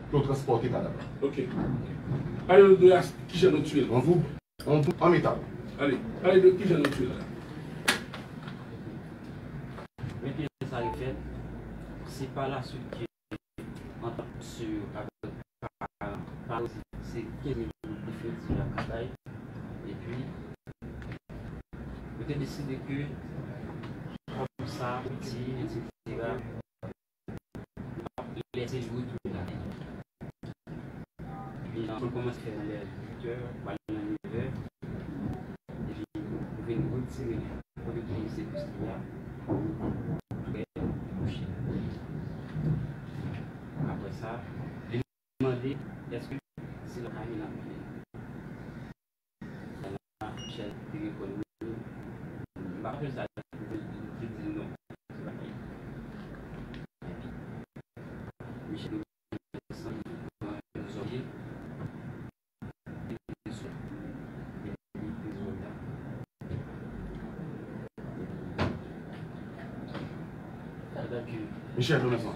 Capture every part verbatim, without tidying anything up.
pou yo transpòte kadav la. Ok. Pale nou de as-, kijan nou tiye l. An group, an group, an metal. Ale, pale de kijan nou tiye l la. Men kijan sa yo fèt, se pa la swit ke ant misye yo avèk paran, paran se kenz mil goud li fè di lakay, epi yo te deside ke kòm sa piti, etsetera, lè se li retounen lakay li. Epi, nou kòmanse fè nan lè uit è, pral nan nevè. Epi, nou vin retire li kote pou misye plis li a. Apre sa, li mande, èske se lakay li l ap vini? Michel te reponn wi. M pa konn sa li di non. Se pa li. Michel desann pran zòrye. Michel, konnen sa.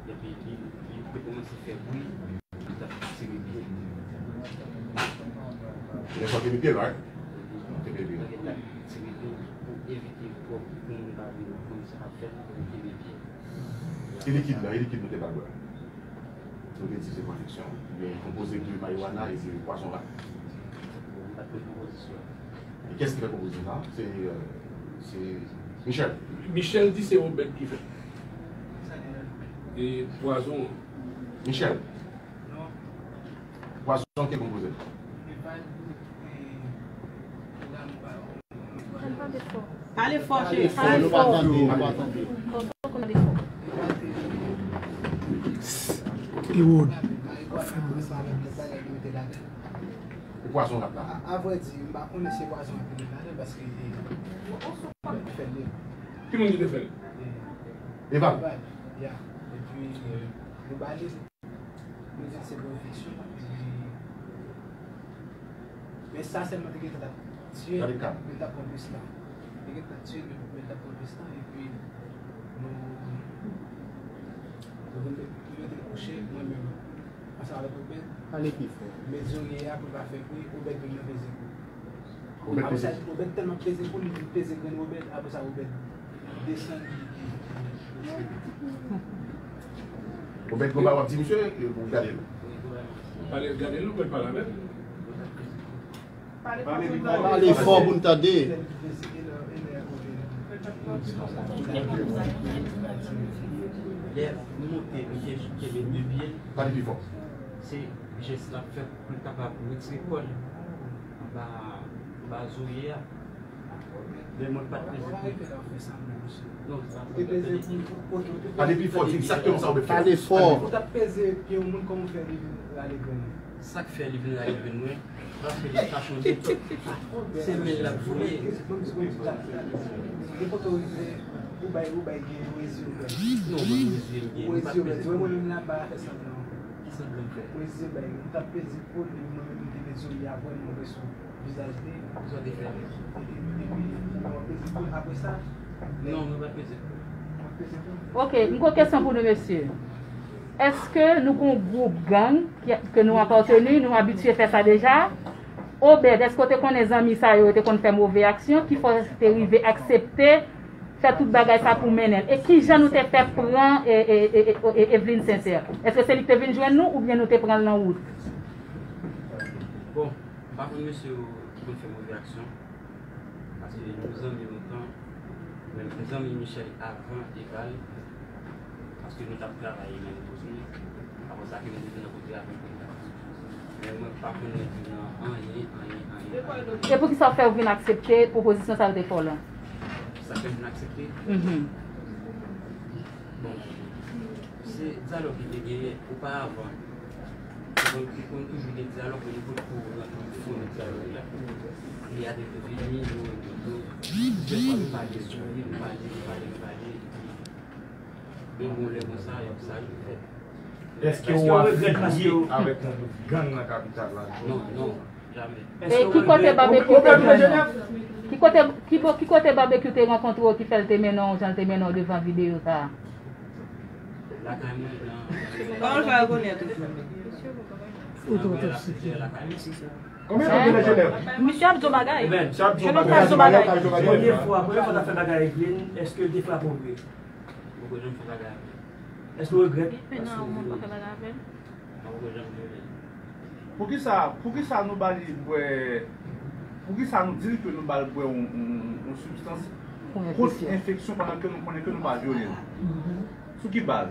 Epi li, li te kòmanse fè bri, li t ap tire pye. Lè sa w kenbe pye l, right? Kenbe pye l. Li t ap tire pye pou evite pou moun pa vin konn sa k ap fèt, pou kenbe pye. E likid la, e likid nou te ba l bwè? Nou te di se pwoteksyon. Li konpoze de marijuana e de pwazon rat. Bon, m pa t konn konpozisyon. E kiyès ki fè konpozisyon sa? Se, euh, se Michel. Michel di se Obed ki fè. E pwazon an. Michel. Pwazon ki konpoze l. Pale fò, cheri. Pale fò. Pale fò. Ewod. E pwazon rap la. A, avrèdi, m pa konnen si pwazon ap vin ladan paske, eh, fè l. Ki moun ki te fè l? Eh, Eval. Eval, ya. Epi, eh, nou ba li, nou di se pwofesyon, epi, men sa sèlman te gentan t ap tiye, men l t ap pran plis tan. Te gentan t ap tiye, men, men l t ap pran plis tan, epi nou, nou vin met, nou mete l kouche, mwen menm, ansanm avèk Obed. Pale pi fò. Met zorye a pou l pa fè bri, Obed vin nan peze kou. Obed peze. Apre sa, Obed tèlman peze kou, li vin peze grenn Obed, apre sa, Obed desann. Obed, konpa w ap di misye, e pou gade l. Pale, gade l, Obed pale avè l. Pale fò pou n tande. Lè nou monte, misye kenbe de pye l. Pale pi fò. Se jès l ap fè pou l kapab retire kò l anba, anba zorye a. Men mwen pa t peze pou. Non, sa pa t peze pou. Pale pi fò, di egzakteman sa w vle fè. Pale fò. Ou t ap peze pye yon moun, kòman w fè li vin rale grenn nan? Sa k fè li vin rale grenn mwen? Paske li pa chonje. Se men l ap voye. Nenpòt ou rive, ou bay, ou bay gen yon reziye ou bay. Non, mwen reziye m gen. Ou reziye ou bay. Mwen menm la, m pa fè sanblan. Ki sanblan m fè? Ou reziye bay. Ou t ap peze kou l, epi mwen menm m te met zorye a vrèman byen sou vizaj li. Sa w te fè? Epi, epi, mwen peze kou l. Apre sa, non, mwen pa peze kou l. Mwen peze kou l. Ok, m gon kesyon pou nou, mesye. Èske nou gon gwoup gang ki, ke nou apateni, nou abitye fè sa deja? Obed, èske w te konnen zanmi sa yo, yo te konn fè move aksyon, ki fè w te rive aksepte fè tout bagay sa pou mennen l? E kijan nou te fè pran, e, e, e, e, e, Evelyne Sincère? Èske se li ki te vin jwenn nou, oubyen nou te pran l nan wout? Bon, m pa konn mesye yo ki konn fè move aksyon. Paske nou zanmi lontan, men nou zanmi Michel avan Eval, paske nou t ap travay nan Lipozon, apre sa ke nou te nan kote avèk Eval. Men mwen pa konnen nan anyen, anyen, anyen. E poukisa w fè w vin aksepte pwopozisyon sa yo te fè w lan? Sa fè m vin aksepte? Mhm. Bon, se dyalòg ki te genyen oparavan. Donk, li konn toujou gen dyalòg, men li potko rantre nan fon dyalòg la. Li avèk vini, nou renkontre, plizyè fwa nou pale sou li, nou pale, nou pale, nou pale. Men bon, lè konsa, yon sa ki fèt. Èske w afilye avèk yon gwoup gang nan kapital la? Non, non, jamè. E ki kote Babekyou te jwenn ou? Ki kote, ki bo-, ki kote Babekyou te rankontre w ki fè l te mennen w jan l te mennen w devan videyo sa a? Pawòl pa rekonèt ou. Konbyen tan gen nan Jenèv? Misye ap di yon bagay. Jeune homme pa di yon bagay. Premye fwa, premye fwa w t ap fè bagay ak Glenn, èske l te frape w vre? Mwen poko janm fè bagay avè l. Èske w regrèt? Gen pè nan yon moun pa fè bagay avè l. Mwen poko janm vyole l. Poukisa, poukisa nou ba li bwè, poukisa nou di l ke nou ba l bwè yon, yon, yon sibstans kont enfeksyon pandan ke nou konnen ke nou pa vyole l? Sou ki baz?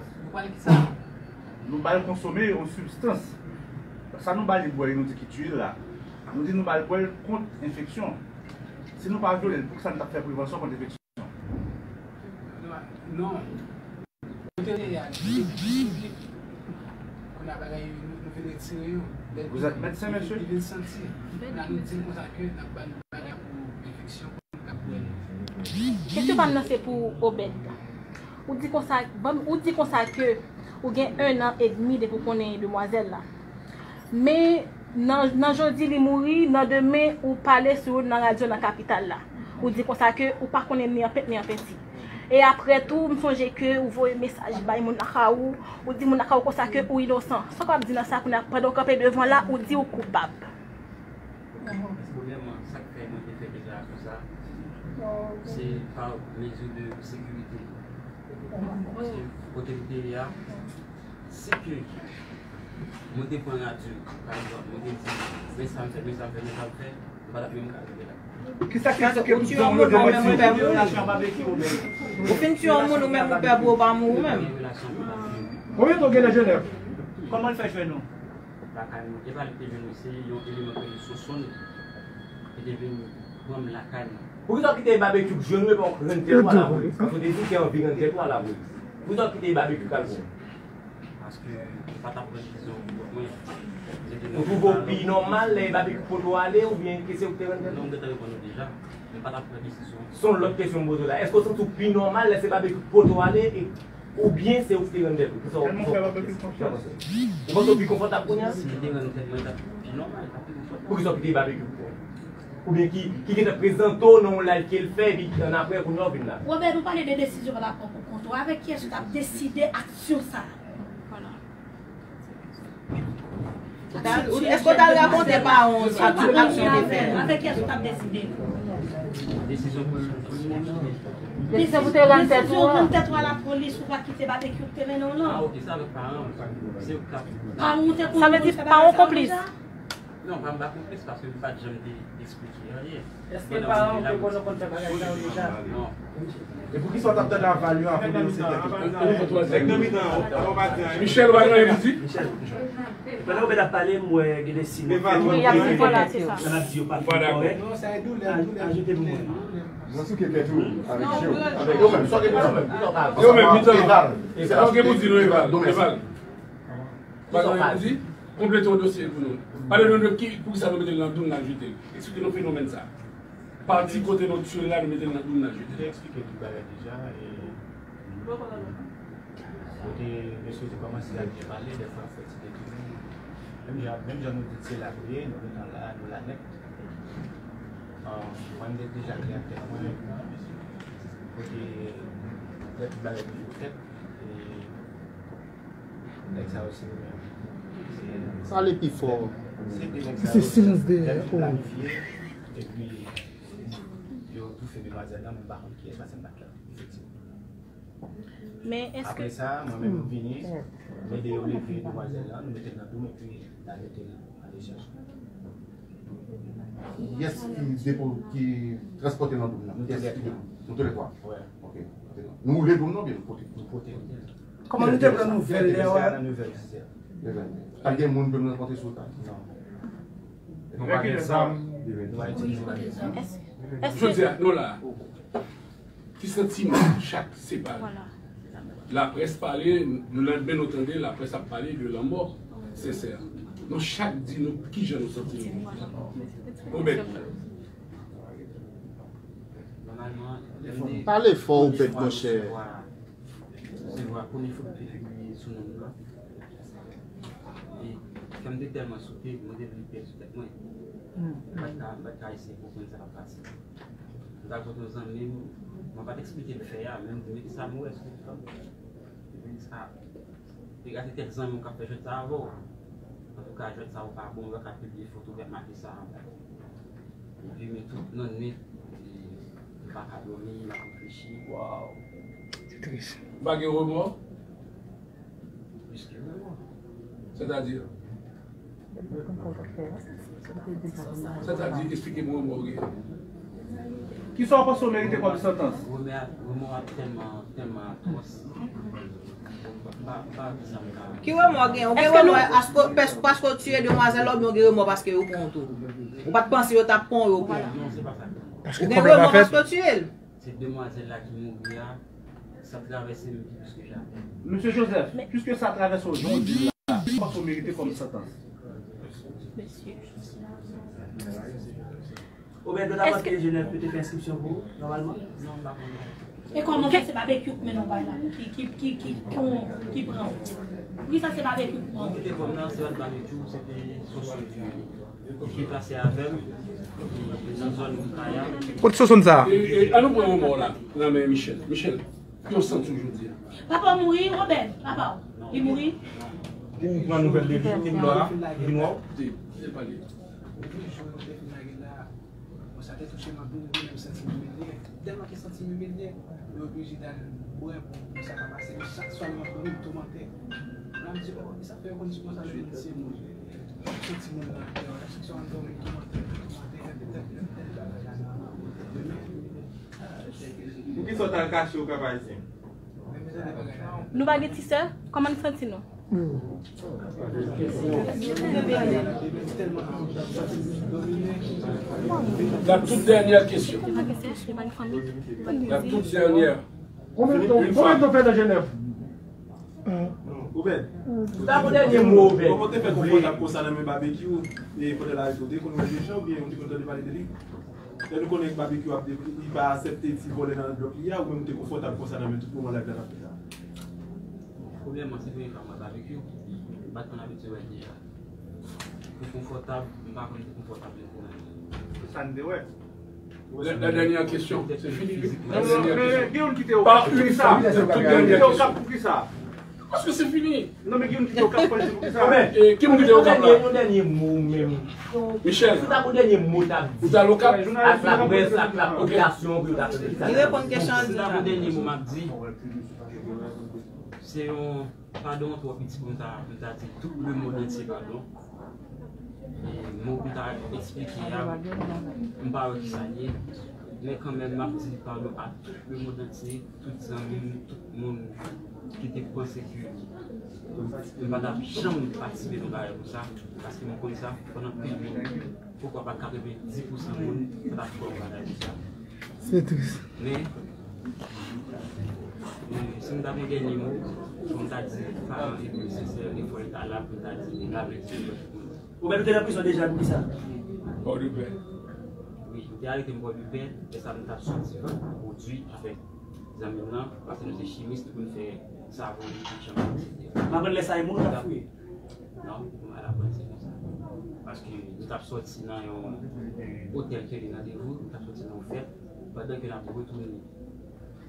Nou ba l konsome yon sibstans. Sa nou ba li bwè, nou di ki tye l la. Nou di nou ba l bwè l kont enfeksyon. Si nou pa vyole l, poukisa nou t ap fè prevansyon kont enfeksyon? Non. Kote l ye a, li te piblik. Kounye a bagay yo, nou, nou vin retire yo. Lè Vous êtes médecin, monsieur? Li vin santi. Kounye a nou di l konsa ke n ap ba l bagay pou enfeksyon pou l ka bwè l. Kesyon pa m nan se pou Obed. Ou di konsa, ban m, ou di konsa ke ou gen en an edmi depi w konnen demwazèl la. Men nan, nan jodi li mouri, nan demen ou pale sou yo nan radyo nan kapital la. Ou di konsa ke ou pa konnen ni an pent ni an penti. E apre tou, m sonje ke ou voye mesaj bay moun lakay ou, ou di moun lakay ou konsa ke ou inosan. Sa w ap di nan sa kounye a, pandan w kanpe devan la, ou di ou koupab. Premyèman, sa k fè mwen te fè dega konsa, se pa mezi de sekirite. Paske kote m te ye a, si ke mwen te pran radyo, pa egzanp, mwen te di, men sa m fè, men sa m fè, men sa m fè, m pa t ap menm ka rive la. Kisa ki eksplike tout zòn yo demanti? Ou fin tye yon moun ou menm ou pè pou ou pa mouri ou menm. Konbyen tan w gen nan Jenèv? Kòman l fè jwenn ou? Lakay mwen, e pa li te jwenn mwen, se yon eleman k rele Sonsonn ki te vin pran m lakay mwen. Poukisa w kite Babekyou k jwenn ou epi w rann tèt ou a lapolis? Paske w te di w te anvi rann tèt ou a lapolis. Poukisa w kite Babekyou k al pran w? Paske m pa t ap pran desizyon pou kont mwen. Ou twouve w pi nòmal lè Babekyou pote w ale oubyen ke se ou k te rann tèt ou? Non, m gentan reponn ou deja. M pa t ap pran desizyon. Se yon lòt kesyon m poze w la. Èske w santi w pi nòmal lè se Babekyou k pote w ale e Oubyen se ou ki te rann tèt ou? Kisa w panse? Ou panse w pi konfòtab kounye a? Si m te rann tèt mwen, t ap pi nòmal, t ap pi konfòtab. Poukisa w kite Babekyou pran w? Oubyen ki, ki gentan prezante w nan yon live ke l fè, epi annapre, kounye a w vin la? Robert, ou pale de desizyon w la pran pou kont ou. Avèk kiyès ou t ap deside aksyon sa a? Èske w t al rakonte paran w sou tout aksyon w te fè a? Avèk kiyès ou t ap deside? Desizyon pou te rann tèt ou an. Rann tèt ou a lapolis, ou pa kite Babekyou k te mennen w lan. Ah, ok, se avèk paran m. Se yo k t ap. Paran w te konn pou l fè bagay sa yo deja? Non, pa m pa konplis paske m pa t janm te eksplike anyen. Èske paran w te konnen w konn fè bagay sa yo deja? Non. E poukisa w t ap tande aval yo avan pou yo se tèt yo? Michel, ou pa gen anyen pou di? Pandan Obed ap pale, m wè gen de siy nan fè yo. Wi, y ap siy, vwala, se sa. Nan ap di yo pa fin kòrèk. Ajoute pou mwen. Mwen souke tèt ou avèk je w. Avèk yo menm. Sa w gen pou di menm? Yo menm, mitan. Sa w gen pou di nou, Eval? Eval. Bagay pou di, konplete yon dosye pou nou. Pale nou de ki, poukisa nou mete l nan dou n al jete l. Eksplike nou fenomèn sa. Pati kote nou tire l la, nou mete l nan dou n al jete l. Mwen te eksplike tout bagay deja. E kote mesye te kòmanse ap byen pale, dèfwa fè ti detounen. Menm jan, menm jan nou di se la nou ye, nou gentan la, nou la nèt. Mwen m te deja klè ak tèt mwen kote lè tout bagay toujou fèt. E Nèg sa yo se yo menm. Pale pi fò. Se de nèg sa yo ki planifye epi yo toufe demwazèl lan, men m pa konn kiyès paske m pa t la. Efektivman. Men èske... Apre sa, mwen menm m vini, m ede yo leve demwazèl lan, nou mete l nan dou m epi n al mete l ale chèche. Kiyès ki depo, ki transpòte nan dou m nan? Nou tou lè twa. Nou tou lè twa? Wi. Ok. Nou woule dou m nan oubyen nou pote? Nou pote. Kòman nou te pran nouvèl lè yo? Nan nev è, dis è. Pa t gen moun pou nou rankontre sou wout la? Non. Nou pa gen zam. Nou pa itilize zam. Jodi a, nou la. Ki santiman chak separe? Laprès pale, le lannmen nou tande laprès ap pale de lanmò Sensè. Nou chak di nou kijan nou santi nou. Obed. Pale fò, Obed, monchè. Resevwa premye fwa m te pibliye sou non m nan. E kè m te tèlman sote, mwen te vle pè sou tèt mwen. M pa t ka, m pa t ka eseye konprann sa k ap pase. M t al kote yon zanmi m, mwen pa t eksplike l fè a, men m di, men kisa m wè sou ekran? Li di sa, Gate kèk zanmi w k ap fè jwèt sa avè w. Antouka, jwèt sa ou pa bon, ou pa ka pibliye foto w k ap make sa. Epi, men tout lannwit, e, m pa ka dòmi, m ap reflechi. Waw. Se tris. Ou pa gen remò? Plis ke remò. Sètadi? Sètadi, eksplike m remò w gen. Kisa w panse w merite kòm santans? Remò a, remò a tèlman, tèlman atwòs. Ki remò w gen? Ou gen remò paske, paske w tiye demwazèl la, oubyen w gen remò paske yo pran w tou? Ou pa t panse yo t ap pran w, yo pran w? Ou gen remò paske w tiye l? Se demwazèl la ki mouri a, sa travèse m pi plis ke jamè. Mesye Joseph, piske sa travèse w jodi a, kisa w merite kòm santans? Oubyen, yo ta pran Jenèf pou te fè enskripsyon pou ou, nòmalman? E kòman fè se babekyou k mennen w bay la, ki, ki, ki, ki, ki, ki pran w? Poukisa se babekyou k pran w? Mwen kite kòm nan, se yon babekyou, se te sosyo ki, ki plase avè m, nan zòn Kaya. Kote sosyo sa? E, e, an nou pran yon mò la, nan men Michel. Michel, ki w santi w jodi a? Papa w mouri, Robert, papa w. Li mouri. Ou pran nouvèl de li, li mò a, li mò. Di, di pale. Bon, sa te touche m anpil, mwen menm santi m imilye. Tèlman ke santi m imilye, mwen oblije t al bwè pou, pou sa pa pase. Men chak swa m ap dòmi, m toumante. La m di, oh, e sa fè yo konn di konsa, yo konn di se moun. M santi moun nan atè, chak swa m ap dòmi, m toumante, m toumante, rèpete, rèpete, rèpete. Poukisa w t al kache w Kap Ayisyen? Nou pa gen ti sè? Kòman n santi nou? La toute dernière question. La toute dernière. Konbyen tan, konbyen tan w fè nan Jenèv? Obed, ou ta pou dènye mo, Obed. Kòman w te fè konfòtab konsa nan men Babekyou? E pandan l arete w, te konn wè deja oubyen ou te konn tande pale de li? Lè nou konnen Babekyou ap de, li pa aksepte ti vòlè nan blòk li a, ou menm ou te konfòtab konsa nan men tout moman live la t ap fèt la? Premyèman, se premye fwa m wè Babekyou. M pa t konn abitye wè l deja. Pou konfòtab, m pa konn pou konfòtab menm pou mwen. Se sa n te wè. La, la dernière question, c'est fini. La dernière question. Guillaume, kite yo kap pou kisa? Toute dernière question. Paske se fini. Non, men Guillaume, kite yo kap panche pou kisa? E ki moun kite yo kap la? Yon dènye mo menm. Michel. Si w ta pou dènye mo w t ap di. Ou t al Okap? Ak laprès, ak lapopilasyon, pou yo ta tande sa. Li reponn kesyon an. Si w ta pou dènye mo m ap di, se yon padon twò piti pou m ta, pou m ta di tout lemonn antye padon. E mo pou m ta eksplike a, m pa wè kisa l ye. Men kanmenm, m ap di padon a tout lemonn antye, tout zanmi m, tout moun ki te panse ke m pa t ap janm patisipe nan bagay konsa, paske m konn sa, pandan anpil moun, poukwa pa katrevendis pousan moun, pa t ap kwè yon bagay konsa. Se tris. Men, men, si m ta gen dènye mo, pou m ta di paran Ebrye Sensè, efò l ta la pou m ta di, l ap ede tout moun. Ou menm te nan prizon deja, poukisa? Pòdepè. Wi, yo te arete m Pòdepè, lè sa a m t ap soti pwodui avèk zanmi m nan, paske nou se chimis, nou konn fè savon, lipik, chanpay, etsetera. M aprann lè sa a e moun ou t ap fouye? Non, m pa t aprann se konsa. Paske nou t ap soti nan yon otèl ke li nan Devou, nou t ap soti nan yon fèt, pandan ke n ap retounen.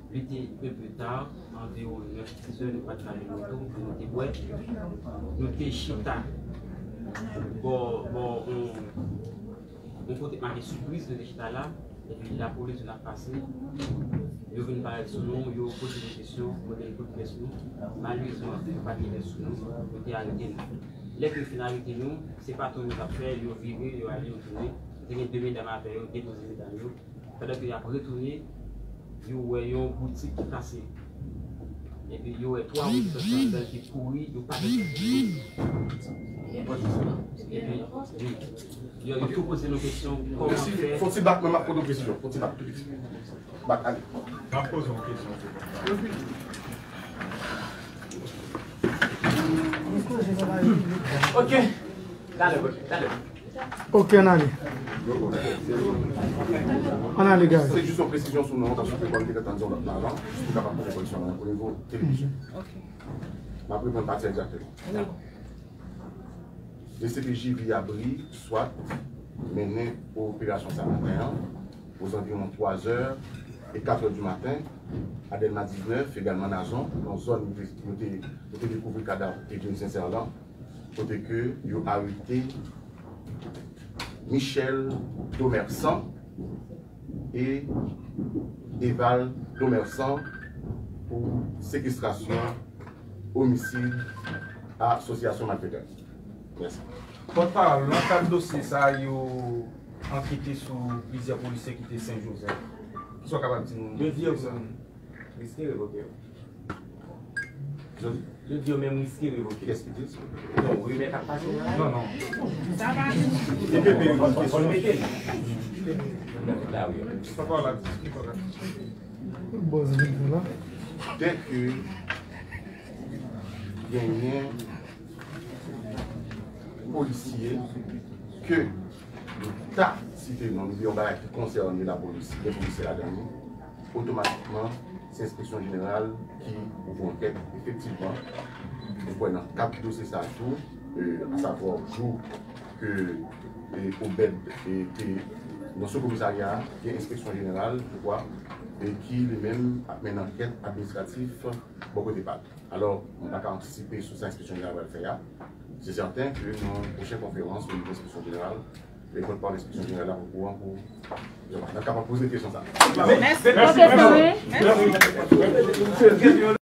Li te un peu tard, anviwon nèf, dizè, nou pa t ka jwenn moto, men nou te bwè. Nou te chita bò, bò, yon, yon kote k make Sipriz, nou te chita la, epi lapolis vin ap pase. Yo vin parèt sou nou, yo poze nou kesyon, mande nou kote pyès nou. Malerezman, yo pa t gen pyès sou nou, yo te arete nou. Lè ke yo fin arete nou, se pa tou nou t ap fè, yo vire, yo ale, yo tounen. Te gen de medam avè yo, depoze medam yo. Pandan ke y ap retounen, yo wè yon boutik ki kase. Epi yo wè twa rezistans anndan ki kouri, yo pa t. Epi, wi. Yo, yo tou poze nou kesyon, kòman fè. Fon ti bak, mwen m ap poze w kesyon. Fon ti bak, tou piti. Bak, ale. M ap poze w kesyon. Ok. Talè, ok, talè. Ok, ann ale. Ann ale, guys. Se jis yon presizyon sou non an, paske se kòm te gentan di yon lòt non avan, jis pou kapab poze koreksyon nan o nivo televizyon. Ok. M ap reprann pati a egzakteman. Dakò. D C P J Viyabri, swat, mennen operasyon sa maten an, ozanviwon twa zè, E kat è di maten, a Dèlma diznèf, egalman Nazon, nan zòn kote nou te, nou te dekouvri kadav Edwin Sincère lan, kote ke yo arete Michel Domersan e Eval Domersan pou sekestrasyon, omisid, asosyasyon malfetè. Mèsi. Pòtpawòl, nan kad dosye sa a, yo ankete sou plizyè polisye ki te Sen Jozèf. Kisa w kapab di nou? Yo di yo menm riske revoke yo. Yo di yo menm riske revoke. Kiyès ki di sa? Non, rimè k ap pase la. Non, non. Fò n mete l. Pòtpawòl la di, pòtpawòl la di. Dèke genyen polisye ke nou ta site non, nou di yon bagay ki konsène lapolis, gen polisye ladan li, otomatikman, se enspeksyon jeneral ki ouvri ankèt. Efektivman, nou kwè nan kat dosye sa a tou, e, asavwa jou ke, e, Obed, e, te nan sou komisarya a, gen enspeksyon jeneral, je crois, e ki li menm ap mennen ankèt administratif bò kote pa l. Alò, mwen pa ka antisipe sou sa enspeksyon jeneral pral fè a. Se sèten ke nan pwochen konferans o nivo enspeksyon jeneral, e pòtpawòl enspeksyon jeneral la okouran pou n ap kapab poze kesyon sa a. Mèsi. Mèsi.